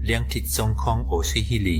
ເລື່ອງຜິດຊ່ອງຂອງໂອຊິຮິ.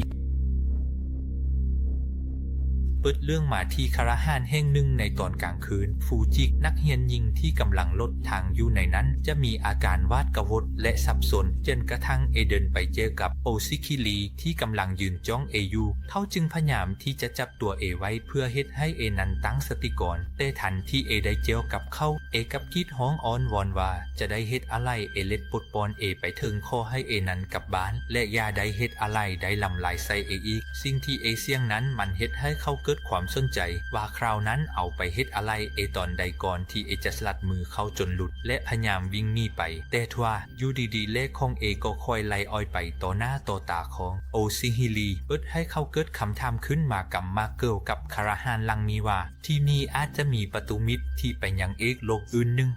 ເປີດເລື່ອງມາທີ່ຄາຣາຮານແຫ່ງໜຶ່ງໃນຕອນກາງຄືນ. ຟູຈິ ນັກຮຽນຍິງທີ່ກຳລັງໂຫຼດທາງຢູ່ໃນນັ້ນ ຈະມີອາການຫວາດກະວົນ ແລະ ສັບສົນ, ຈົນກະທັ້ງເອເດີນໄປເຈີກັບໂອຊິຄິຣີທີ່ກຳລັງຢືນຈ້ອງເອຢູ່. ເຂົາຈຶ່ງພະຍາຍາມທີ່ຈະຈັບ ຕົວເອໄວ້ເພື່ອເຮັດໃຫ້ເອນັ້ນຕັ້ງສະຕິກ່ອນ, ແຕ່ທັນທີ່ເອໄດ້ເຈີກັບເຂົາ, ເອກັບກຣີດຮ້ອງອ້ອນວອນວ່າຈະໄດ້ເຮັດອາໄລ. ເອເລັດປົດປ່ອນເອໄປເຖິງຂໍໃຫ້ເອນັ້ນກັບບ້ານ ແລະ ຢ່າໄດ້ເຮັດອາໄລໄດ້ລຳລາຍໃສ່ເອອີກ. ສິ່ງທີ່ເອສຽງນັ້ນມັນເຮັດໃຫ້ເຂົາເກີດຄວາມສົນໃຈວ່າຄາວນັ້ນເອົາໄປເຮັດອາໄລເອຕອນໃດ ກ່ອນທີ່ເອຈະສະຫຼັດມືເຂົາຈົນຫຼຸດ ແລະ ພະຍາຍາມວິ່ງໜີໄປ. ແຕ່ທວ່າ ຢູ່ດີໆ ເລກຂອງເອກໍຄ່ອຍໄຫຼອອຍໄປຕໍ່ໜ້າຕໍ່ຕາຂອງໂອຊິຮິ, ເຮັດໃຫ້ເຂົາເກີດຄຳຖາມຂຶ້ນມາກຳມາກກ່ຽວກັບຄາຣາຮານຫຼັງນີ້ວ່າ ທີ່ນີ້ອາດຈະມີປະຕູມິດທີ່ໄປຍັງເອກໂລກອື່ນໜຶ່ງ.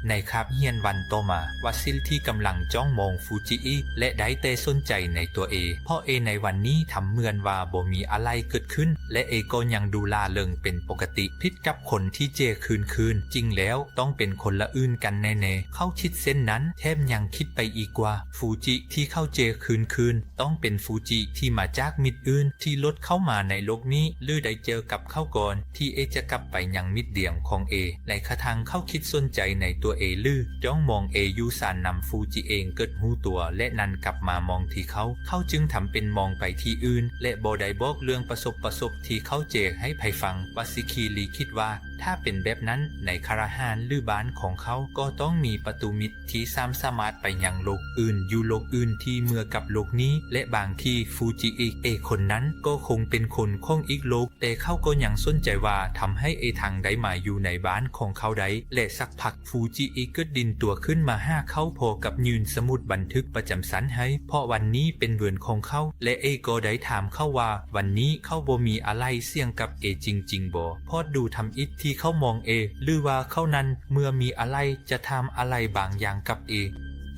ໃນຄາບຮຽນວັນຕໍ່ມາ, ວາຊິລທີ່ກຳລັງຈ້ອງມອງຟູຈິ ແລະ ໄດ້ແຕ່ສົນໃຈໃນຕົວເອ, ເພາະເອໃນວັນນີ້ທຳເໝືອນວ່າບໍ່ມີອາໄລເກີດຂຶ້ນ ແລະ ເອກໍຍັງດູລ່າເລິງເປັນປົກກະຕິ, ຜິດກັບຄົນທີ່ເຈຄືນຄືນ. ຈິງແລ້ວ ຕ້ອງເປັນຄົນລະອື່ນກັນແນ່ໆ, ເຂົາຄິດເຊັ່ນນັ້ນ, ແຖມຍັງຄິດໄປອີກວ່າ ຟູຈິທີ່ເຂົາເຈຄືນຄືນ ຕ້ອງເປັນຟູຈິທີ່ມາຈາກມິດອື່ນທີ່ໂຫຼດເຂົ້າມາໃນໂລກນີ້ ຫຼື ໄດ້ເຈີກັບເຂົາກ່ອນທີ່ເອຈະກັບໄປຍັງມິດດຽມຂອງເອ. ໃນຂະທັ່ງເຂົາຄິດສົນໃຈໃນຕົວເອ ຫຼື ຈ້ອງມອງເອຢູ່ຊັ້ນນັ້ນ, ຟູຈິເອງເກີດຮູ້ຕົວ ແລະ ຫັນກັບມາມອງທີ່ເຂົາ. ເຂົາຈຶ່ງທຳເປັນມອງໄປທີ່ອື່ນ ແລະ ບໍ່ໄດ້ບອກເລື່ອງປະສົບປະສົບທີ່ເຂົາເຈໃຫ້ໃຜຟັງ. ໂອຊິຣິຄິດວ່າ ຖ້າເປັນແບບນັ້ນ, ໃນຄາຣາຮານ ຫຼື ບ້ານຂອງເຂົາ ກໍຕ້ອງມີປະຕູມິດທີ່ສາມາດໄປຍັງໂລກອື່ນ, ຢູ່ໂລກອື່ນທີ່ເໝືອນກັບໂລກນີ້ ແລະ ບາງທີ ຟູຈິເອຄົນນັ້ນກໍຄົງເປັນຄົນຂອງອີກໂລກ. ແຕ່ເຂົາກໍຍັງສົນໃຈວ່າ ທຳໃຫ້ເອທັງໄດ້ມາຢູ່ໃນບ້ານຂອງເຂົາໄດ້. ແລະ ສັກພັກ ຟູຈິເອເກີດດິນຕົວຂຶ້ນມາຫາເຂົາ ພ້ອມກັບຍື່ນສະໝຸດບັນທຶກປະຈຳຊັ້ນໃຫ້, ເພາະວັນນີ້ເປັນວັນຂອງເຂົາ ແລະ ເອກໍໄດ້ຖາມເຂົາວ່າ ວັນນີ້ເຂົາບໍ່ມີອາໄລສຽງກັບເອຈິງໆບໍ? ເພາະດູທຳອິດທີ່ເຂົາມອງເອ ຫຼືວ່າເຂົານັ້ນເມື່ອມີອາໄລຈະຖາມອາໄລບາງຢ່າງກັບເອ.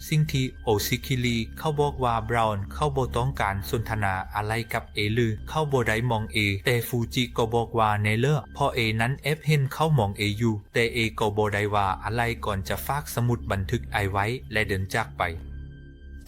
ສິ່ງທີ່ໂອຊິຄິຣີເຂົາບອກວ່າ ບຣາວນ ເຂົາບໍ່ຕ້ອງການສົນທະນາອາໄລກັບເອ ຫຼື ເຂົາບໍ່ໄດ້ມອງເອ, ແຕ່ຟູຈິກໍບອກວ່າ ແນ່ເລີ ເພາະເອນັ້ນແອບເຫັນເຂົາມອງເອຢູ່. ແຕ່ເອກໍບໍ່ໄດ້ວ່າອາໄລ ກ່ອນຈະຝາກສະໝຸດບັນທຶກໄອໄວ້ ແລະ ເດີນຈາກໄປ.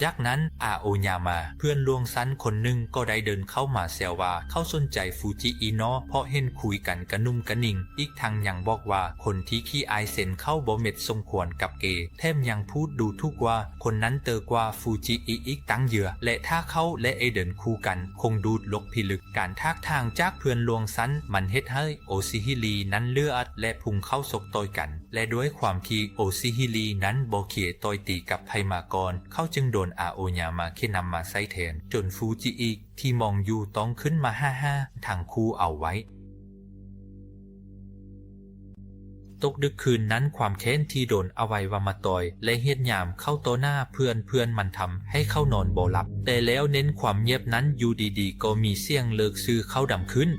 ຈາກນັ້ນ ອາໂອຍາມາ ເພື່ອນຮ່ວມຊັ້ນຄົນໜຶ່ງກໍໄດ້ເດີນເຂົ້າມາແຊວວ່າ ເຂົາສົນໃຈຟູຈິອີ່ໜໍ ເພາະເຫັນຄຸຍກັນກະໜຸ່ມກະໜິງ, ອີກທັງຍັງບອກວ່າ ຄົນທີ່ຂີ້ອາຍເຊັ່ນເຂົາບໍ່ແມ່ນສົມຄວນກັບເອ, ແຖມຍັງພູດດູຖູກວ່າ ຄົນນັ້ນເຕີກວ່າຟູຈິອີກຕັ້ງເຍອະ ແລະ ຖ້າເຂົາ ແລະ ເອເດີນຄູ່ກັນ ຄົງດູດລົກພິລຶກ. ການຖາກຖາງຈາກເພື່ອນຮ່ວມຊັ້ນ ມັນເຮັດໃຫ້ໂອຊິຮິນັ້ນເລືອດ ແລະ ພຸງເຂົ້າຊົກຕ່ອຍກັນ ແລະ ດ້ວຍຄວາມທີ່ໂອຊິຮິນັ້ນບໍ່ເຄີຍຕ່ອຍຕີກັບໃຜມາກ່ອນ, ເຂົາຈຶ່ງໂດນອາໂອຍາມາເຄນຳມາໃສ່ແທນ, ຈົນຟູຈິອີກທີ່ມອງຢູ່ຕ້ອງຂຶ້ນມາຫາ ຫາທັງຄູ່ເອົາໄວ້. ຕົກດຶກຄືນນັ້ນ ຄວາມແຄ້ນທີ່ໂດນອະໄວວະມາຕ່ອຍ ແລະ ເຮັດຍາມເຂົ້າຕໍ່ໜ້າເພື່ອນ ເພື່ອນມັນທຳໃຫ້ເຂົານອນບໍ່ຫຼັບ. ແຕ່ແລ້ວເນັ້ນຄວາມງຽບນັ້ນ ຢູ່ດີໆກໍມີສຽງເລີກຊື່ເຂົາດັງຂຶ້ນ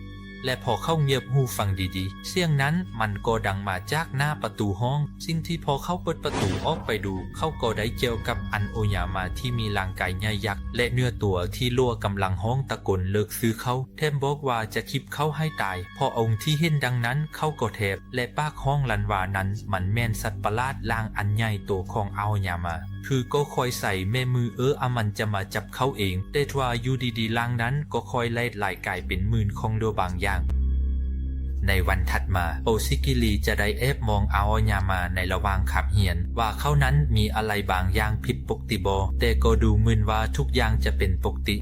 ແລະ ພໍເຂົາງຽບຫູຟັງດີໆ ສຽງນັ້ນມັນກໍດັງມາຈາກໜ້າປະຕູຫ້ອງ. ສິ່ງທີ່ພໍເຂົາເປີດປະຕູອອກໄປດູ ເຂົາກໍໄດ້ກ່ຽວກັບອາໂອຍາມາທີ່ມີຮ່າງກາຍໃຫຍ່ຍັກ ແລະ ເນື້ອຕົວທີ່ຫຼວກຳລັງຮ້ອງຕະໂກນເລີກຊື່ເຂົາ. ແຖມບອກວ່າຈະຂິບເຂົາໃຫ້ຕາຍ. ພໍອົງທີ່ເຫັນດັ່ງນັ້ນ ເຂົາກໍແທບ ແລະ ປາກຮ້ອງລັ່ນວ່າ ນັ້ນມັນແມ່ນສັດປະຫຼາດຮ່າງອັນໃຫຍ່ໂຕຂອງອາໂອຍາມາ. ຄືກໍຄ່ອຍໃສ່ແມ່ມືເອື້ອມມັນຈະມາຈັບເຂົາເອງ, ແຕ່ທວ່າຢູ່ດີໆ ຮ່າງນັ້ນກໍຄ່ອຍແລ່ນຫຼາຍກາຍເປັນໝື່ນຂອງໂດບາງຢ່າງ. ໃນວັນຖັດມາ ໂອຊິກິຣິຈະໄດ້ແອບມອງອາໂອຍາມາໃນລະຫວ່າງຄາບຮຽນ ວ່າເຂົານັ້ນມີອາໄລບາງຢ່າງຜິດປົກກະຕິບໍ່, ແຕ່ກໍດູເໝືອນວ່າທຸກຢ່າງຈະເປັນປົກກະຕິ.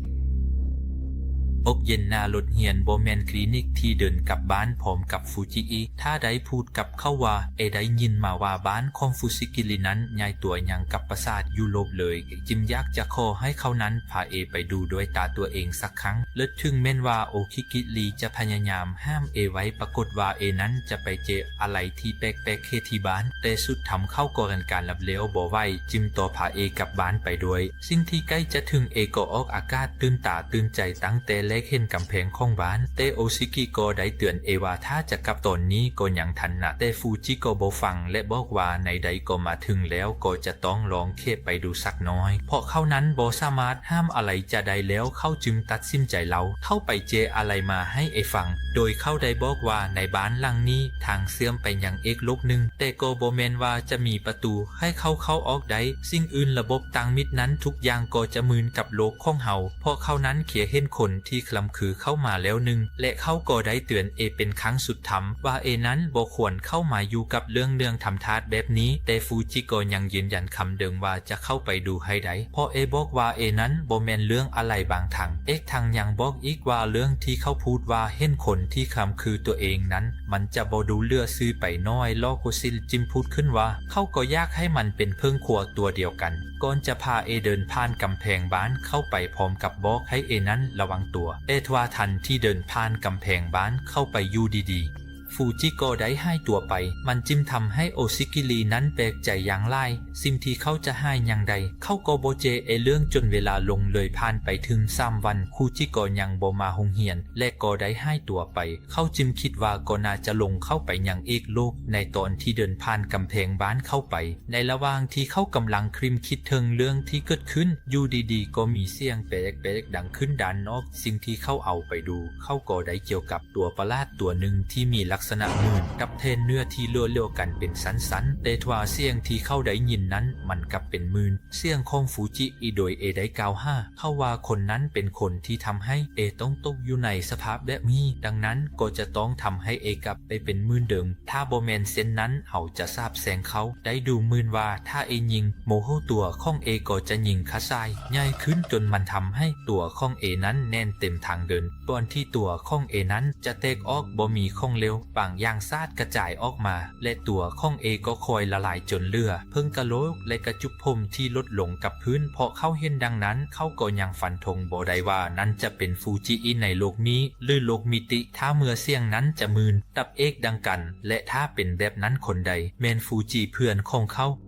ອົກເຢັນໜ້າລົດຮຽນບໍ່ແມ່ນຄລີນິກທີ່ເດີນກັບບ້ານພ້ອມກັບຟູຈິອີກ. ຖ້າໄດ້ພູດກັບເຂົາວ່າ ເອໄດ້ຍິນມາວ່າບ້ານຂອງຟູຈິກິຣິນັ້ນໃຫຍ່ໂຕຢ່າງກັບປາສາດຢູໂຣບເລີຍ, ຈຶ່ງຢາກຈະຂໍໃຫ້ເຂົານັ້ນພາເອໄປດູດ້ວຍຕາຕົວເອງສັກຄັ້ງ. ເລີດເຖິງແມ່ນວ່າໂອຊິກິຣິຈະພະຍາຍາມຫ້າມເອໄວ້, ປາກົດວ່າເອນັ້ນຈະໄປເຈີອາໄລທີ່ແປກໆເຂດທີ່ບ້ານ, ແຕ່ສຸດທ້າຍເຂົາກໍກັນການລັບແລ້ວບໍ່ໄຫວ, ຈຶ່ງຕໍ່ພາເອກັບບ້ານໄປດ້ວຍ. ສິ່ງທີ່ໃກ້ຈະເຖິງເອກໍອອກອາກາດຕື່ນຕາຕື່ນໃຈຕັ້ງແຕ່ ແຕກເຫັນກຳແພງຂອງບ້ານ, ແຕ່ໂອຊິກິກໍໄດ້ເຕືອນເອວ່າ ຖ້າຈະກັບຕອນນີ້ກໍຍັງທັນນະ, ແຕ່ຟູຈິກໍບໍ່ຟັງ ແລະ ບອກວ່າໃນໃດກໍມາເຖິງແລ້ວ, ກໍຈະຕ້ອງລອງເຂບໄປດູສັກໜ້ອຍ. ເພາະເຂົານັ້ນບໍ່ສາມາດຫ້າມອາໄລຈະໄດ້ແລ້ວ, ເຂົາຈຶ່ງຕັດສິນໃຈເລົ່າເຂົ້າໄປແຈອາໄລມາໃຫ້ເອຟັງ, ໂດຍເຂົາໄດ້ບອກວ່າໃນບ້ານຫຼັງນີ້ທາງເຊື່ອມໄປຍັງອີກໂລກໜຶ່ງ, ແຕ່ກໍບໍ່ແມ່ນວ່າຈະມີປະຕູໃຫ້ເຂົາເຂົ້າອອກໄດ້. ສິ່ງອື່ນລະບົບທາງມິດນັ້ນທຸກຢ່າງກໍຈະໝື່ນກັບໂລກຂອງເຮົາ, ເພາະເຂົານັ້ນເຄີຍເຫັນຄົນທີ່ຄ້ຳຄືເຂົ້າມາແລ້ວໜຶ່ງ, ແລະ ເຂົາກໍໄດ້ເຕືອນເອເປັນຄັ້ງສຸດທ້າຍວ່າເອນັ້ນບໍ່ຄວນເຂົ້າມາຢູ່ກັບເລື່ອງເລື່ອງທຳທາດແບບນີ້, ແຕ່ຟູຈິກໍຍັງຢືນຢັນຄຳເດີມວ່າຈະເຂົ້າໄປດູໃຫ້ໄດ້, ເພາະເອບອກວ່າເອນັ້ນບໍ່ແມ່ນເລື່ອງອາໄລບາງທາງ. ເອກທັງຍັງບອກອີກວ່າເລື່ອງທີ່ເຂົາພູດວ່າເຫັນຄົນທີ່ຄ້ຳຄືຕົວເອງນັ້ນ ມັນຈະບໍ່ດູເຫຼືອຊື່ໄປໜ້ອຍ. ລອໂກຊິລຈຶ່ງພູດຂຶ້ນວ່າ ເຂົາກໍຢາກໃຫ້ມັນເປັນເຜິ້ງຂົວຕົວດຽວກັນ. ກ່ອນຈະພາເອເດີນຜ່ານກຳແພງບ້ານເຂົ້າໄປ ພ້ອມກັບບອກໃຫ້ເອນັ້ນລະວັງຕົວ, ແຕ່ທວ່າທັນທີ່ເດີນຜ່ານກຳແພງບ້ານເຂົ້າໄປຢູ່ດີໆ, ຟູຈິກໍໄດ້ຫາຍຕົວໄປ. ມັນຈຶ່ງທຳໃຫ້ໂອຊິກິລິນັ້ນແປກໃຈຢ່າງຫຼາຍ, ສິ່ງທີ່ເຂົາຈະຫາຍຢ່າງໃດ ເຂົາກໍບໍ່ແຈເອເລື່ອງ. ຈົນເວລາລ່ວງເລີຍຜ່ານໄປເຖິງສາມວັນ, ຄູຈິກໍຍັງບໍ່ມາໂຮງຮຽນ ແລະ ກໍໄດ້ຫາຍຕົວໄປ. ເຂົາຈຶ່ງຄິດວ່າກໍໜ້າຈະຫຼົງເຂົ້າໄປຍັງອີກໂລກ. ໃນຕອນທີ່ເດີນຜ່ານກຳແພງບ້ານເຂົ້າໄປ, ໃນລະຫວ່າງທີ່ເຂົາກຳລັງຄິດເຖິງເລື່ອງທີ່ເກີດຂຶ້ນ, ຢູ່ດີໆກໍມີສຽງແປກໆດັງຂຶ້ນດ້ານນອກ. ສິ່ງທີ່ເຂົາເອົາໄປດູ, ເຂົາກໍໄດ້ພົບກັບຕົວປະຫຼາດຕົວໜຶ່ງທີ່ມີລັກສະນະໝື່ນກັບແທ່ນເນື້ອທີ່ຫຼວມໆກັນເປັນຊັ້ນໆ, ແຕ່ວ່າສຽງທີ່ເຂົາໄດ້ຍິນນັ້ນມັນກັບເປັນໝື່ນສຽງຂອງຟູຈິອີກ. ໂດຍເອໄດ້ກ່າວຫາເຂົາວ່າຄົນນັ້ນເປັນຄົນທີ່ທຳໃຫ້ເອຕ້ອງຕົກຢູ່ໃນສະພາບແບບນີ້, ດັ່ງນັ້ນກໍຈະຕ້ອງທຳໃຫ້ເອກັບໄປເປັນໝື່ນເດີມ. ຖ້າບໍ່ແມ່ນເຊັ່ນນັ້ນ, ເຮົາຈະສາບແຊ່ງເຂົາໄດ້. ດູເໝືອນວ່າຖ້າເອຍິງໂມໂຫ, ຕົວຂອງເອກໍຈະຍິງຂະຫຍາຍໃຫຍ່ຂຶ້ນ ຈົນມັນທຳໃຫ້ຕົວຂອງເອນັ້ນແໜ້ນເຕັມທາງເດີນ. ກ່ອນທີ່ຕົວຂອງເອນັ້ນຈະແຕກອອກ, ບໍ່ມີຂອງເຫຼວບາງຢ່າງສາດກະຈາຍອອກມາ ແລະ ຕົວຂອງເອກໍຄ່ອຍລະລາຍຈົນເຫຼືອເພິ່ງກະໂຫຼກ ແລະ ກະຈຸກຜົມທີ່ຫຼຸດລົງກັບພື້ນ. ເພາະເຂົາເຫັນດັ່ງນັ້ນ, ເຂົາກໍຍັງຟັນທົງບໍ່ໄດ້ວ່ານັ້ນຈະເປັນຟູຈິອີກໃນໂລກນີ້ ຫຼື ໂລກມິຕິ. ຖ້າເມື່ອສຽງນັ້ນຈະໝື່ນ, ຕັບເອກດັງກັນ ແລະ ຖ້າເປັນແບບນັ້ນ, ຄົນໃດແມ່ນຟູຈິເພື່ອນຂອງເຂົາ?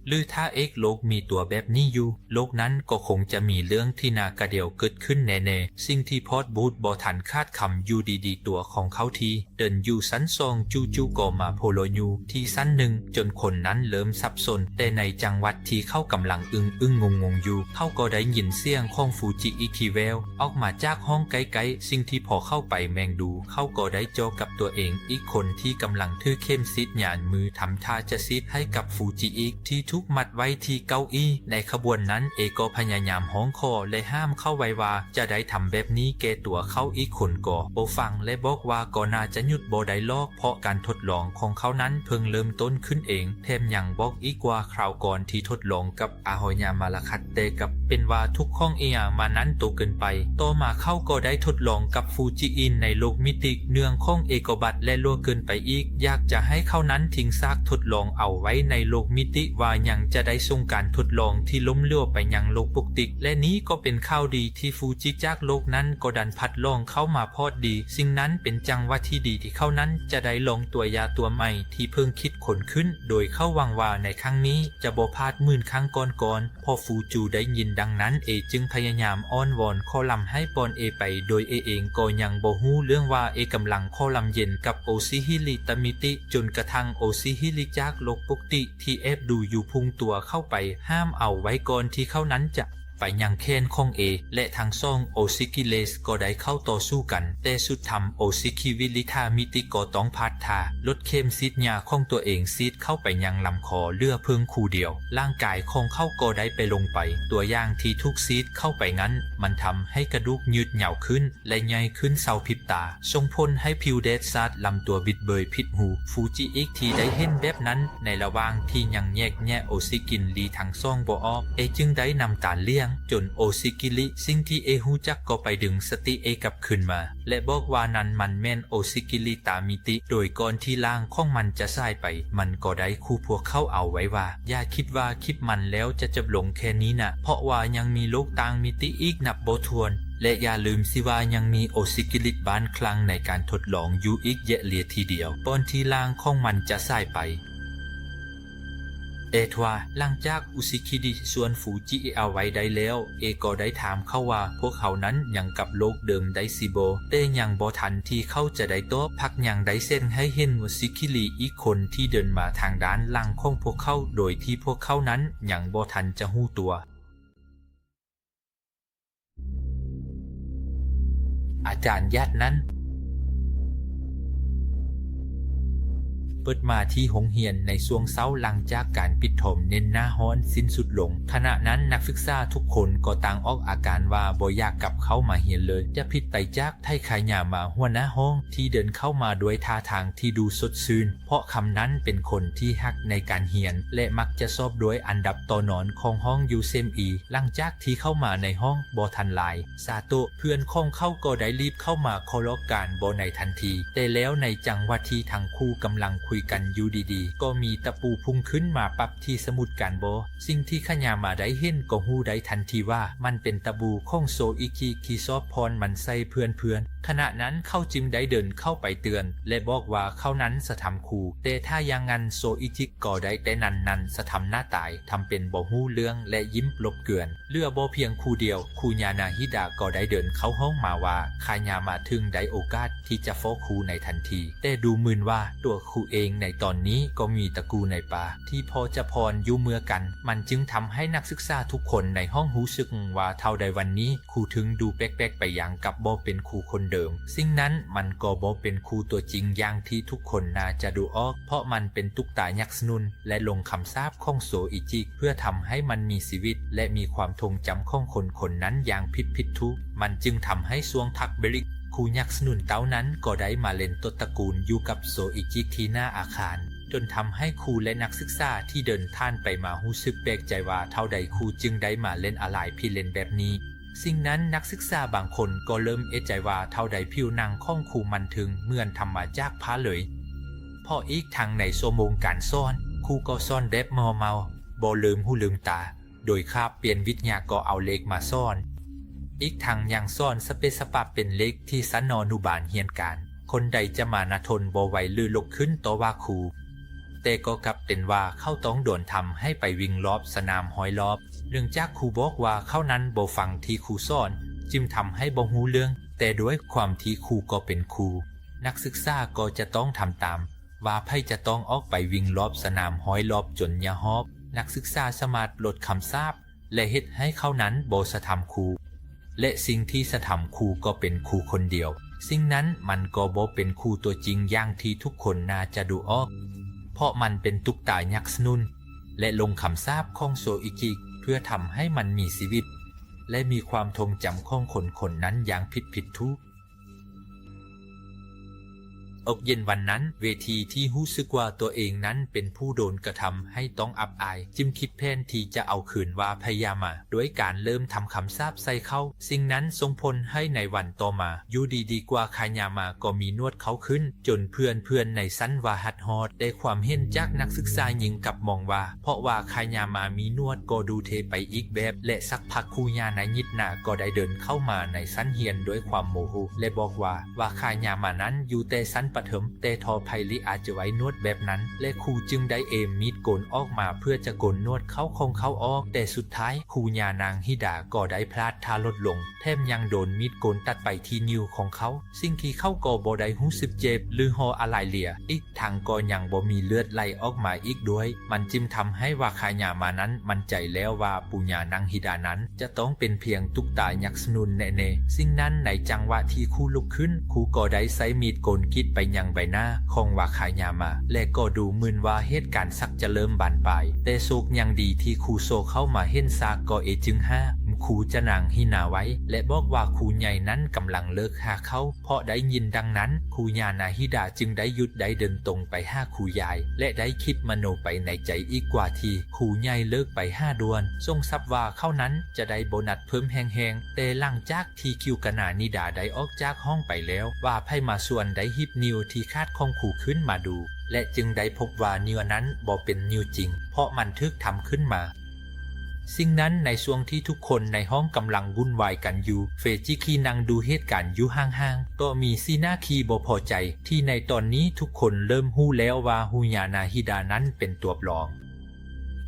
ຫຼື ຖ້າເອກໂລກມີຕົວແບບນີ້ຢູ່, ໂລກນັ້ນກໍຄົງຈະມີເລື່ອງທີ່ໜ້າກະດຽວເກີດຂຶ້ນແນ່ໆ. ສິ່ງທີ່ພອດບູດບໍ່ທັນຂາດຄຳ, ຢູ່ດີໆ ຕົວຂອງເຂົາທີ່ເດີນຢູ່ຊັ້ນສອງ ຈູ່ໆກໍມາໂຜລະຢູ່ທີ່ຊັ້ນໜຶ່ງ ຈົນຄົນນັ້ນເລີ່ມສັບສົນ. ແຕ່ໃນຈັງຫວະທີ່ເຂົາກຳລັງອຶ້ງໆງົງໆຢູ່, ເຂົາກໍໄດ້ຍິນສຽງຂອງຟູຈິອີກທີ່ແວ່ວອອກມາຈາກຫ້ອງໃກ້ໆ. ສິ່ງທີ່ພໍເຂົ້າໄປແມງດູ, ເຂົາກໍໄດ້ເຈາະກັບຕົວເອງອີກຄົນທີ່ກຳລັງຖືເຂັມສີດຍາຢູ່ມື, ທຳທ່າຈະສີດໃຫ້ກັບຟູຈິອີກທີ່ຖືກມັດໄວ້ທີ່ເກົ້າອີ. ໃນຂະບວນນັ້ນ, ເອກໍພະຍາຍາມຮ້ອງຂໍ ແລະ ຫ້າມເຂົາໄວ້ວ່າຈະໄດ້ທຳແບບນີ້ແກ່ຕົວເຂົາ. ອີກຄົນກໍບໍ່ຟັງ ແລະ ບອກວ່າກໍໜ້າຈະຢຸດບໍ່ໄດ້ຫຼອກ, ເພາະການທົດລອງຂອງເຂົານັ້ນເພິ່ງເລີ່ມຕົ້ນຂຶ້ນເອງ. ແຖມຍັງບອກອີກວ່າຄາວກ່ອນທີ່ທົດລອງກັບອາໂຮຍາມາລາຄັດ, ແຕ່ກັບເປັນວ່າທຸກຂອງເອມານັ້ນໂຕເກີນໄປ. ຕໍ່ມາເຂົາກໍໄດ້ທົດລອງກັບຟູຈິອີກໃນໂລກມິຕິ, ເນື້ອຂອງເອກໍບາດ ແລະ ຫຼວງເກີນໄປອີກ. ຢາກຈະໃຫ້ເຂົານັ້ນຖິ້ມຊາກທົດລອງເອົາໄວ້ໃນໂລກມິຕິ, ວ່າຍັງຈະໄດ້ສົ່ງການທົດລອງທີ່ລົ້ມເຫຼວໄປຍັງໂລກປົກກະຕິ, ແລະ ນີ້ກໍເປັນຂ່າວດີທີ່ຟູຈິຈາກໂລກນັ້ນກໍດັນພັດລອງເຂົ້າມາພໍດີ. ສິ່ງນັ້ນເປັນຈັງຫວະທີ່ດີທີ່ເຂົານັ້ນຈະໄດ້ລອງຕົວຢາຕົວໃໝ່ທີ່ເພິ່ງຄິດຄົ້ນຂຶ້ນ, ໂດຍເຂົາຫວັງວ່າໃນຄັ້ງນີ້ຈະບໍ່ພາດເໝືອນຄັ້ງກ່ອນໆ. ພໍຟູຈິໄດ້ຍິນດັ່ງນັ້ນ, ເອຈຶ່ງພະຍາຍາມອ້ອນວອນຂໍລຳໃຫ້ປ່ອຍເອໄປ, ໂດຍເອເອງກໍຍັງບໍ່ຮູ້ເລື່ອງວ່າເອກຳລັງຂໍລຳເຢັນກັບໂອຊິຮິຕະມິຕິ, ຈົນກະທັ້ງໂອຊິຣິຈາກໂລກປົກກະຕິທີ່ແອບດູຢູ່ພຸ້ງຕົວເຂົ້າໄປຫ້າມເອົາໄວ້ ກ່ອນທີ່ເຂົານັ້ນຈະໄປຍັງແຂນຂອງເອ ແລະ ທັງສອງໂອຊິກິເລສກໍໄດ້ເຂົ້າຕໍ່ສູ້ກັນ, ແຕ່ສຸດທ້າຍໂອຊິຄິວິລິທາມິຕິກໍຕ້ອງພາດທ່າ, ລົດເຂັມສີດຍາຂອງຕົວເອງສີດເຂົ້າໄປຍັງລຳຄໍເຫຼືອເພິ່ງຄູ່ດຽວ. ຮ່າງກາຍຂອງເຂົາກໍໄດ້ໄປລົງໄປ, ຕົວຢ່າງທີ່ຖືກສີດເຂົ້າໄປນັ້ນ ມັນທຳໃຫ້ກະດູກຍືດຍາວຂຶ້ນ ແລະ ໃຫຍ່ຂຶ້ນເຊົາພິບຕາ, ສົ່ງຜົນໃຫ້ຜິວແດດສາດ, ລຳຕົວບິດເບີຍຜິດຮູ. ຟູຈິອີກທີ່ໄດ້ເຫັນແບບນັ້ນ, ໃນລະຫວ່າງທີ່ຍັງແຍກແຍະໂອຊິກິນລີທັງສອງບໍ່ອອກ, ເອຈຶ່ງໄດ້ນ້ຳຕາຫຼຽງ, ຈົນໂອຊິກິລິ, ສິ່ງທີ່ເອຮູ້ຈັກກໍໄປດຶງສະຕິເອກັບຄືນມາ ແລະ ບອກວ່ານັ້ນມັນແມ່ນໂອຊິກິລິຕາມິຕິ, ໂດຍກ່ອນທີ່ຮ່າງຂອງມັນຈະສາຍໄປ, ມັນກໍໄດ້ຂູ່ພວກເຂົາເອົາໄວ້ວ່າ ຢ່າຄິດວ່າຄລິບມັນແລ້ວຈະຈົບລົງແຄ່ນີ້ນະ, ເພາະວ່າຍັງມີໂລກຕ່າງມິຕິອີກນັບບໍ່ຖ້ວນ, ແລະ ຢ່າລືມຊິວ່າຍັງມີໂອຊິກິລິດບ້ານຄລັງໃນການທົດລອງຢູ່ອີກເຍາະເລຍທີດຽວ. ກ່ອນທີ່ຮ່າງຂອງມັນຈະສາຍໄປ, ແຕ່ທວ່າຫຼັງຈາກອຸຊິຄິລິຊວນຟູຈິເອເອົາໄວ້ໄດ້ແລ້ວ, ເອກໍໄດ້ຖາມເຂົາວ່າພວກເຮົານັ້ນຍັງກັບໂລກເດີມໄດ້ຊິບໍ່? ແຕ່ຍັງບໍ່ທັນທີ່ເຂົາຈະໄດ້ຕອບ, ພັກຍັງໄດ້ແສດງໃຫ້ເຫັນວ່າຊິຄິລິອີກຄົນທີ່ເດີນມາທາງດ້ານຫຼັງຂອງພວກເຂົາ ໂດຍທີ່ພວກເຂົານັ້ນຍັງບໍ່ທັນຈະຮູ້ຕົວ. ອາຈານຢາດນັ້ນ ເປີດມາທີ່ໂຮງຮຽນໃນຊ່ວງເຊົ້າຫຼັງຈາກການປິດທອມເໜັນໜ້າຮ້ອນສິ້ນສຸດລົງ. ຂະນະນັ້ນນັກສຶກສາທຸກຄົນກໍຕ່າງອອກອາການວ່າບໍ່ຢາກກັບເຂົ້າມາຮຽນເລີຍ. ຈະຜິດໄປຈາກໄທຄາຍາມາ ຫົວໜ້າຫ້ອງທີ່ເດີນເຂົ້າມາດ້ວຍທ່າທາງທີ່ດູສົດຊື່ນ, ເພາະຄຳນັ້ນເປັນຄົນທີ່ຮັກໃນການຮຽນ ແລະ ມັກຈະສອບດ້ວຍອັນດັບຕໍ່ນອນຂອງຫ້ອງຢູ່ເຊມອີ. ຫຼັງຈາກທີ່ເຂົ້າມາໃນຫ້ອງບໍ່ທັນຫຼາຍ, ຊາໂຕະ ເພື່ອນຂອງເຂົາກໍໄດ້ລີບເຂົ້າມາເຄາະລອກການບໍ່ໃນທັນທີ. ແຕ່ແລ້ວໃນຈັງຫວະທີ່ທັງຄູ່ກຳລັງຄຸຍກັນຢູ່ດີໆ, ກໍມີຕະປູພຸ່ງຂຶ້ນມາປັບທີ່ສະໝຸດການບໍ່. ສິ່ງທີ່ຄາຍາມາໄດ້ເຫັນກໍຮູ້ໄດ້ທັນທີວ່າມັນເປັນຕະປູຂອງໂຊອິຈິທີ່ສອບຜ່ອນມັນໃສ່ເພື່ອນໆ. ຂະນະນັ້ນເຂົາຈຶ່ງໄດ້ເດີນເຂົ້າໄປເຕືອນ ແລະ ບອກວ່າເຂົານັ້ນສະທຳຄູ, ແຕ່ຖ້າຢ່າງນັ້ນໂຊອິຈິກໍໄດ້ແຕ່ນັ້ນນັ້ນສະທຳໜ້າຕາຍ, ທຳເປັນບໍ່ຮູ້ເລື່ອງ ແລະ ຍິ້ມຫຼົບເກືອນ. ເຫຼືອບໍ່ພຽງຄູ່ດຽວ, ຄູຍານາຮິດາກໍໄດ້ເດີນເຂົ້າຫ້ອງມາວ່າ ຄາຍາມາເຖິງໄດ້ໂອກາດທີ່ຈະຟ້ອງຄູໃນທັນທີ, ແຕ່ດູເໝືອນວ່າຕົວຄູເອງໃນຕອນນີ້ກໍມີຕະກູໃນປ່າທີ່ພໍຈະຜ່ອນຢູ່ເໝືອກັນ. ມັນຈຶ່ງທຳໃຫ້ນັກສຶກສາທຸກຄົນໃນຫ້ອງຮູ້ສຶກວ່າເທົ່າໃດວັນນີ້ຄູເຖິງດູແປກໆໄປຢ່າງກັບບໍ່ເປັນຄູຄົນເດີມ. ສິ່ງນັ້ນມັນກໍບໍ່ເປັນຄູຕົວຈິງຢ່າງທີ່ທຸກຄົນໜ້າຈະດູອອກ, ເພາະມັນເປັນຕຸກຕາຍັກສະໜຸ່ນ ແລະ ລົງຄຳສາບຂອງໂຊອິຈິ ເພື່ອທຳໃຫ້ມັນມີຊີວິດ ແລະ ມີຄວາມຊົງຈຳຂອງຄົນຄົນນັ້ນຢ່າງຜິດໆຖືກ. ມັນຈຶ່ງທຳໃຫ້ຊ່ວງພັກເບຣກ, ຄູຍັກສະໜຸ່ນເຕົ້ານັ້ນກໍໄດ້ມາເຫຼັ້ນຕົວະຕະກູນຢູ່ກັບໂຊອິຈິທີ່ໜ້າອາຄານ, ຈົນທຳໃຫ້ຄູ ແລະ ນັກສຶກສາທີ່ເດີນຜ່ານໄປມາຮູ້ສຶກແປກໃຈວ່າເທົ່າໃດຄູຈຶ່ງໄດ້ມາເຫຼັ້ນອາລາຍຂີ້ເຫຼັ້ນແບບນີ້. ສິ່ງນັ້ນນັກສຶກສາບາງຄົນກໍເລີ່ມເອະໃຈວ່າເທົ່າໃດຜິວໜັງຂອງຄູມັນເຖິງເໝືອນທຳມາຈາກຜ້າເລີຍ, ເພາະອີກທັງໃນຊົ່ວໂມງການສອນ, ຄູກໍສອນແບບມໍ່ເມົາ, ບໍ່ລືມຫູລືມຕາ, ໂດຍຄາບປ່ຽນວິທະຍາກໍເອົາເລກມາສອນ. ອີກທັງຍັງສອນສະເປະສະປະເປັນເລກທີ່ຊັ້ນອະນຸບານຮຽນການ. ຄົນໃດຈະມານະທົນບໍ່ໄຫວ ຫຼື ລຸກຂຶ້ນຕໍ່ວ່າຄູ, ແຕ່ກໍກັບເປັນວ່າເຂົາຕ້ອງໂດນທຳໃຫ້ໄປວິ່ງລອບສະໜາມຮ້ອຍລອບ. ເນື່ອງຈາກຄູບອກວ່າເຂົານັ້ນບໍ່ຟັງທີ່ຄູສອນ, ຈຶ່ງທຳໃຫ້ບໍ່ຮູ້ເລື່ອງ, ແຕ່ດ້ວຍຄວາມທີ່ຄູກໍເປັນຄູ, ນັກສຶກສາກໍຈະຕ້ອງທຳຕາມ, ວ່າໃຜຈະຕ້ອງອອກໄປວິ່ງລອບສະໜາມຮ້ອຍລອບຈົນຍາຮອບ. ນັກສຶກສາສາມາດລົດຄຳສາບ ແລະ ເຮັດໃຫ້ເຂົານັ້ນບໍ່ສະທຳຄູ, ແລະ ສິ່ງທີ່ສະທຳຄູກໍເປັນຄູຄົນດຽວ. ສິ່ງນັ້ນມັນກໍບໍ່ເປັນຄູຕົວຈິງຢ່າງທີ່ທຸກຄົນໜ້າຈະດູອອກ, ເພາະມັນເປັນຕຸກຕາຍັກສະໜຸ່ນ ແລະ ລົງຄຳສາບຂອງໂຊອິຈິ ເພື່ອທຳໃຫ້ມັນມີຊີວິດ ແລະ ມີຄວາມຊົງຈຳຂອງຄົນຄົນນັ້ນຢ່າງຜິດໆຖືກ. ອອກເຢັນວັນນັ້ນ, ເວທີທີ່ຮູ້ສຶກວ່າຕົວເອງນັ້ນເປັນຜູ້ໂດນກະທຳໃຫ້ຕ້ອງອັບອາຍ, ຈຶ່ງຄິດແຜນທີ່ຈະເອົາຄືນວ່າພະຍາມາ ດ້ວຍການເລີ່ມທຳຄຳສາບໃສ່ເຂົາ. ສິ່ງນັ້ນສົ່ງຜົນໃຫ້ໃນວັນຕໍ່ມາ, ຢູ່ດີໆກວ່າຄາຍາມາກໍມີໜວດເຂົາຂຶ້ນ, ຈົນເພື່ອນໆໃນຊັ້ນວ່າຮັດຮອດ. ແຕ່ຄວາມເຫັນຈາກນັກສຶກສາຍິງກັບມອງວ່າ ເພາະວ່າຄາຍາມາມີໜວດກໍດູເທ່ໄປອີກແບບ, ແລະ ສັກພັກຄູຍານາຮິດາກໍໄດ້ເດີນເຂົ້າມາໃນຊັ້ນຮຽນດ້ວຍຄວາມໂມໂຫ ແລະ ບອກວ່າ ວ່າຄາຍາມານັ້ນຢູ່ແຕ່ຊັ້ນປະຖົມ, ແຕ່ທໍ່ໄພລິອາດຈະໄວ້ໜວດແບບນັ້ນ, ແລະ ຄູຈຶ່ງໄດ້ເອມມີດໂກນອອກມາເພື່ອຈະໂກນໜວດເຂົາຂອງເຂົາອອກ, ແຕ່ສຸດທ້າຍຄູຍານາງຮິດາກໍໄດ້ພລາດທ່າລົດລົງ, ແຖມຍັງໂດນມີດໂກນຕັດໄປທີ່ນິ້ວຂອງເຂົາ. ສິ່ງທີ່ເຂົາກໍບໍ່ໄດ້ຮູ້ສຶກເຈັບ ຫຼື ຮ້ອງອາລາຍເຫຼືອ, ອີກທັງກໍຍັງບໍ່ມີເລືອດໄຫຼອອກມາອີກດ້ວຍ. ມັນຈຶ່ງທຳໃຫ້ວ່າຄາຍາມານັ້ນໝັ້ນໃຈແລ້ວວ່າປູຍານາງຮິດານັ້ນຈະຕ້ອງເປັນພຽງຕຸກຕາຍັກສະໜຸ່ນແນ່ໆ. ສິ່ງນັ້ນໃນຈັງຫວະທີ່ຄູລຸກຂຶ້ນ, ຄູກໍໄດ້ໃຊ້ມີດໂກນກິດໄປຍັງໃບໜ້າຂອງວ່າຄາຍາມາ, ແລະ ກໍດູເໝືອນວ່າເຫດການສັກຈະເລີ່ມບານປາຍ. ແຕ່ໂຊກຍັງດີທີ່ຄູໂຊເຂົ້າມາເຫັນຊາກກໍເອຈຶ່ງຫ້າມຄູຈະນາງຮິນາໄວ້ ແລະ ບອກວ່າຄູໃຫຍ່ນັ້ນກຳລັງເລີກຫາເຂົາ. ເພາະໄດ້ຍິນດັ່ງນັ້ນ, ຄູຍານາຮິດາຈຶ່ງໄດ້ຢຸດໄດ້ເດີນຕົງໄປຫາຄູຍາຍ ແລະ ໄດ້ຄິດມະໂນໄປໃນໃຈອີກວ່າທີ່ຄູໃຫຍ່ເລີກໄປຫາດ່ວນ, ສົງສັບວ່າເຂົານັ້ນຈະໄດ້ໂບນັດເພີ່ມແຮງໆ. ແຕ່ຫຼັງຈາກທີ່ຄິວກະນານິດາໄດ້ອອກຈາກຫ້ອງໄປແລ້ວ, ວ່າໃຜມາຊວນໄດ້ຮີບນິ້ວທີ່ຂາດຂອງຄູຂຶ້ນມາດູ ແລະ ຈຶ່ງໄດ້ພົບວ່ານິ້ວນັ້ນບໍ່ເປັນນິ້ວຈິງ, ເພາະມັນຖືກທຳຂຶ້ນມາ. ສິ່ງນັ້ນໃນຊ່ວງທີ່ທຸກຄົນໃນຫ້ອງກຳລັງວຸ່ນວາຍກັນຢູ່, ເຟຈິຄິນັ່ງດູເຫດການຢູ່ຫ່າງໆ ກໍມີສີໜ້າຂີ້ບໍ່ພໍໃຈ ທີ່ໃນຕອນນີ້ທຸກຄົນເລີ່ມຮູ້ແລ້ວວ່າຮູຍານາຮິດານັ້ນເປັນຕົວປລອມ.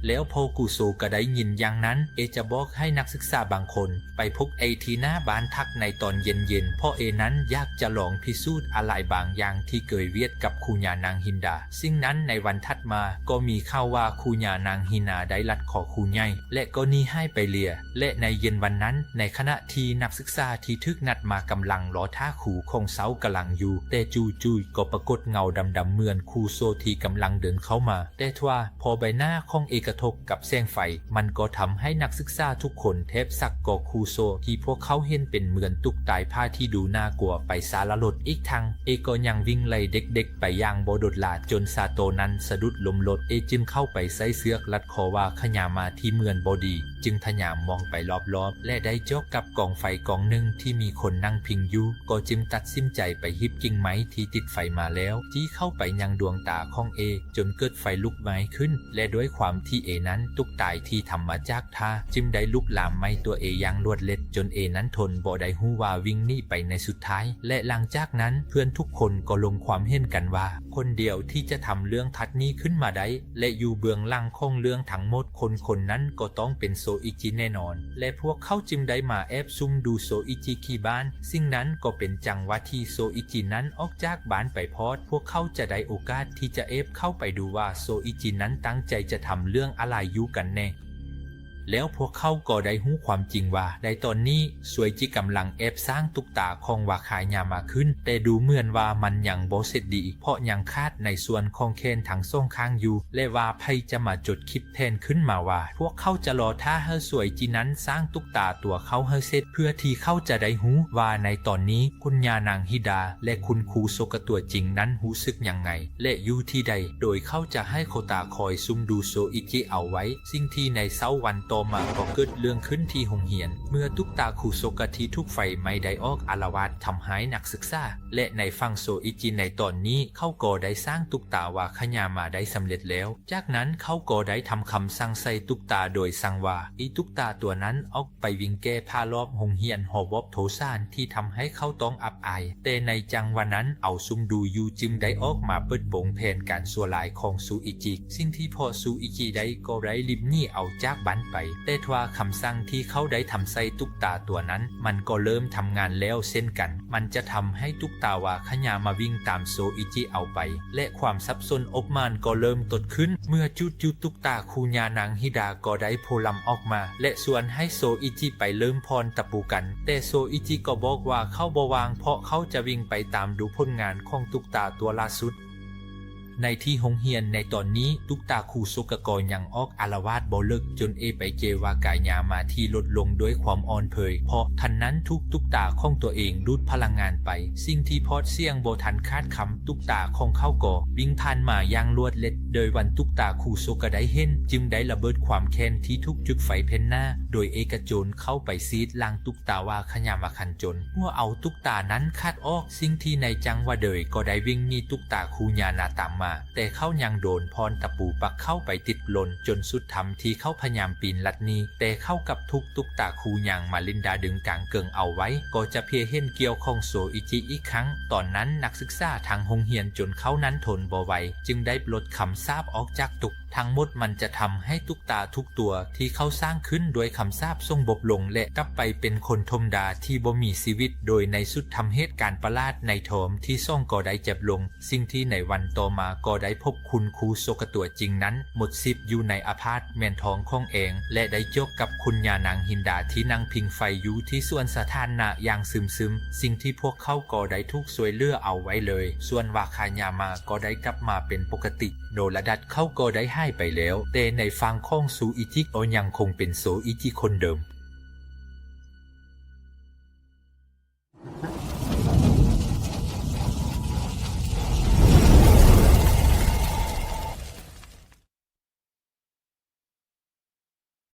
ແລ້ວພໍຄູໂຊກະໄດ້ຍິນຢ່າງນັ້ນ ເອຈະບອກໃຫ້ນັກສຶກສາບາງຄົນໄປພົບເອທີ່ໜ້າບ້ານພັກໃນຕອນເຢັນໆ ເພາະເອນັ້ນຢາກຈະລອງພິສູດອາໄລບາງຢ່າງທີ່ເຄີຍວຽດກັບຄູຍານາງຮິນດາ. ສິ່ງນັ້ນໃນວັນຖັດມາກໍມີຂ່າວວ່າຄູຍານາງຮິນດາໄດ້ລັດຄໍຄູໃຫຍ່ ແລະກໍໜີຫາຍໄປເລີຍ. ແລະໃນເຢັນວັນນັ້ນ ໃນຂະນະທີ່ນັກສຶກສາທີ່ຖືກນັດມາກຳລັງລໍຖ້າຄູຂອງເຊົ້າກຳລັງຢູ່ ແຕ່ຈູ່ໆກໍປາກົດເງົາດຳໆເໝືອນຄູໂຊທີ່ກຳລັງເດີນເຂົ້າມາ. ແຕ່ທວ່າພໍໃບໜ້າຂອງເອກະທົບກັບແສງໄຟ ມັນກໍທຳໃຫ້ນັກສຶກສາທຸກຄົນແທບສັກກໍຄູໂຊທີ່ພວກເຂົາເຫັນເປັນເໝືອນຕຸກຕາຍພ້າທີ່ດູໜ້າກົວໄປຊາລະລົດ. ອີກທັງເອກໍຍັງວິ່ງໄລ່ເດັກໆໄປຢ່າງບໍ່ໂດດຫຼາດ ຈົນຊາໂຕນັ້ນສະດຸດລົ້ມລົດ. ເອຈຶ່ງເຂົ້າໄປໃຊ້ເຊືອກລັດຄໍວ່າຂະຫຍາມາທີ່ເໝືອນບໍ່ດີ ຈຶ່ງພະຍາຍາມມອງໄປລອບໆ ແລະໄດ້ຈອກກັບກອງໄຟກອງໜຶ່ງທີ່ມີຄົນນັ່ງພິງຢູ່ ກໍຈຶ່ງຕັດສິນໃຈໄປຫຍິບກິ່ງໄມ້ທີ່ຕິດໄຟມາແລ້ວ ຈີ້ເຂົ້າໄປຍັງດວງຕາຂອງເອ ຈົນເກີດໄຟລຸກໄໝ້ຂຶ້ນ ແລະດ້ວຍຄວາມທີ່ເອນັ້ນຕຸກຕາຍທີ່ທຳມາຈາກຖ່ານ ຈຶ່ງໄດ້ລຸກລາມໄໝ້ຕົວເອຢ່າງລວດເລັດ ຈົນເອນັ້ນທົນບໍ່ໄດ້ຮູ້ວ່າວິ່ງໜີໄປໃນສຸດທ້າຍ. ແລະຫຼັງຈາກນັ້ນເພື່ອນທຸກຄົນກໍລົງຄວາມເຫັນກັນວ່າ ຄົນດຽວທີ່ຈະທຳເລື່ອງພັດນີ້ຂຶ້ນມາໄດ້ ແລະຢູ່ເບື້ອງຫຼັງຂອງເລື່ອງທັງໝົດ ຄົນໆນັ້ນກໍຕ້ອງເປັນໂຊອິຈິແນ່ນອນ ແລະພວກເຂົາຈຶ່ງໄດ້ມາແອບຊຸ່ມດູໂຊອິຈິຂີ້ບ້ານ. ສິ່ງນັ້ນກໍເປັນຈັງຫວະທີ່ໂຊອິຈິນັ້ນອອກຈາກບ້ານໄປພອດ ພວກເຂົາຈະໄດ້ໂອກາດທີ່ຈະແອບເຂົ້າໄປດູວ່າໂຊອິຈິນັ້ນຕັ້ງໃຈຈະທຳເລື່ອງອາໄລຢູ່ກັນແນ່. ແລ້ວພວກເຂົາກໍໄດ້ຮູ້ຄວາມຈິງວ່າ ໃນຕອນນີ້ໂຊອິຈິກຳລັງແອບສ້າງຕຸກຕາຂອງວາຄາຍາມາຂຶ້ນ ແຕ່ດູເໝືອນວ່າມັນຍັງບໍ່ເສັດດີ ເພາະຍັງຂາດໃນສ່ວນຂອງແຂນທັງສອງຂ້າງຢູ່ ແລະວ່າໃຜຈະມາຈົດຄລິບແຜນຂຶ້ນມາວ່າ ພວກເຂົາຈະລໍຖ້າໃຫ້ໂຊອິຈິນັ້ນສ້າງຕຸກຕາຕົວເຂົາໃຫ້ເສັດ ເພື່ອທີ່ເຂົາຈະໄດ້ຮູ້ວ່າໃນຕອນນີ້ຄຸນຍານາງຮິນດາ ແລະຄຸນຄູໂຊກະຕົວຈິງນັ້ນຮູ້ສຶກຫຍັງໄງ ແລະຢູ່ທີ່ໃດ ໂດຍເຂົາຈະໃຫ້ໂຄຕາຄອຍຊຸ່ມດູໂຊອິຈິເອົາໄວ້. ສິ່ງທີ່ໃນເຊົ້າວັນຕໍ່ມາກໍເກີດເລື່ອງຂຶ້ນທີ່ໂຮງຮຽນ ເມື່ອຕຸກຕາຄູໂຊກະທີ່ຖືກໄຟໄໝ້ໄດ້ອອກອາລະວາດທຳຮ້າຍນັກສຶກສາ ແລະໃນຝັ່ງໂຊອິຈິໃນຕອນນີ້ ເຂົາກໍໄດ້ສ້າງຕຸກຕາວາຄະຍາມາໄດ້ສຳເລັດແລ້ວ. ຈາກນັ້ນເຂົາກໍໄດ້ທຳຄຳສັ່ງໃສ່ຕຸກຕາໂດຍສັ່ງວ່າ ໃຫ້ຕຸກຕາຕົວນັ້ນອອກໄປວິ່ງແກ້ຜ້າລອບໂຮງຮຽນ ຫອບອບໂທສານທີ່ທຳໃຫ້ເຂົາຕ້ອງອັບອາຍ. ແຕ່ໃນຈັງຫວະນັ້ນເອົາຊຸ່ມດູຢູ່ຈຶ່ງໄດ້ອອກມາເປີດໂປງແຜນການຊົ່ວຮ້າຍຂອງຊູອິຈິ. ສິ່ງທີ່ພໍ່ຊູອິຈິໄດ້ກໍໄດ້ລິບໜີເອົາຈາກບ້ານໄປ. ແຕ່ທວ່າຄຳສັ່ງທີ່ເຂົາໄດ້ທຳໃສ່ຕຸກຕາຕົວນັ້ນ ມັນກໍເລີ່ມທຳງານແລ້ວເຊັ່ນກັນ. ມັນຈະທຳໃຫ້ຕຸກຕາວາຄະຍາມາວິ່ງຕາມໂຊອິຈິເອົາໄປ ແລະຄວາມສັບສົນອົບມານກໍເລີ່ມຕົດຂຶ້ນ ເມື່ອຈູ່ໆຕຸກຕາຄູຍານາງຮິນດາກໍໄດ້ໂພລຳອອກມາ ແລະຊວນໃຫ້ໂຊອິຈິໄປເລີ່ມພອນຕະປູກັນ. ແຕ່ໂຊອິຈິກໍບອກວ່າເຂົາບໍ່ວ່າງ ເພາະເຂົາຈະວິ່ງໄປຕາມດູຜົນງານຂອງຕຸກຕາຕົວລ່າສຸດ. ໃນທີ່ໂຮງຮຽນໃນຕອນນີ້ ຕຸກຕາຄູໂຊກະກໍຍັງອອກອາລະວາດບໍ່ເລີກ ຈົນເອໄປເຈວາກາຍາມາທີ່ລົດລົງດ້ວຍຄວາມອ່ອນເຜີຍ ເພາະທັນນັ້ນຖືກຕຸກຕາຂອງຕົວເອງດູດພະລັງງານໄປ. ສິ່ງທີ່ພອດສຽງບໍ່ທັນຂາດຄຳ ຕຸກຕາຂອງເຂົາກໍວິ່ງຜ່ານມາຢ່າງລວດເລັດ ໂດຍວັນຕຸກຕາຄູໂຊກະໄດ້ເຫັນ ຈຶ່ງໄດ້ລະເບີດຄວາມແຄ້ນທີ່ຖືກຈຸດໄຟເພັນໜ້າ ໂດຍເອກະໂຈນເຂົ້າໄປສີດຫຼັງຕຸກຕາວາຄະຍາມາຄັນຈົນຫົວເອົາຕຸກຕານັ້ນຂາດອອກ. ສິ່ງທີ່ໃນຈັງຫວະເດີຍກໍໄດ້ວິ່ງໜີຕຸກຕາຄູຍານາຕາມມາ ແຕ່ເຂົາຍັງໂດນພອນຕະປູປັກເຂົ້າໄປຕິດລົ້ນ ຈົນສຸດທຳທີ່ເຂົາພະຍາຍາມປີນລັດໜີ ແຕ່ເຂົາກັບຖືກຕຸກຕາຄູຍາງມາລິນດາດຶງກາງເກິ່ງເອົາໄວ້ ກໍຈະເພຍເຫັນກ່ຽວຂອງໂຊອິຈິອີກຄັ້ງ. ຕອນນັ້ນນັກສຶກສາທາງໂຮງຮຽນຈົນເຂົານັ້ນທົນບໍ່ໄຫວ ຈຶ່ງໄດ້ປົດຄຳສາບອອກຈາກຕຸກ ທັງໝົດມັນຈະທຳໃຫ້ຕຸກຕາທຸກຕົວທີ່ເຂົາສ້າງຂຶ້ນດ້ວຍຄຳສາບສົງບົບລົງ ແລະກັບໄປເປັນຄົນທຳມະດາທີ່ບໍ່ມີຊີວິດ. ໂດຍໃນສຸດທຳເຫດການປະຫຼາດໃນທອມທີສອງກໍໄດ້ຈົບລົງ. ສິ່ງທີ່ໃນວັນຕໍ່ມາກໍໄດ້ພົບຄຸນຄູໂຊກະຕົວຈິງນັ້ນໝົດສິດຢູ່ໃນອາພາດເມັນທອງຂອງເອງ ແລະໄດ້ຈອກກັບຄຸນຍານາງຮິນດາທີ່ນັ່ງພິງໄຟຢູ່ທີ່ສວນສາທາລະນະຢ່າງຊຶມຊຶມ. ສິ່ງທີ່ພວກເຂົາກໍໄດ້ຖືກຊ່ວຍເຫຼືອເອົາໄວ້ເລີຍ. ສ່ວນວາຄາຍາມາກໍໄດ້ກັບມາເປັນປົກກະຕິ. ໂນລະດັດເຂົາກໍໄດ້ຫາຍໄປແລ້ວ ແຕ່ໃນຝັ່ງຂອງຊູອິຈິກໍຍັງຄົງເປັນໂຊອິຈິຄົນເດີມ.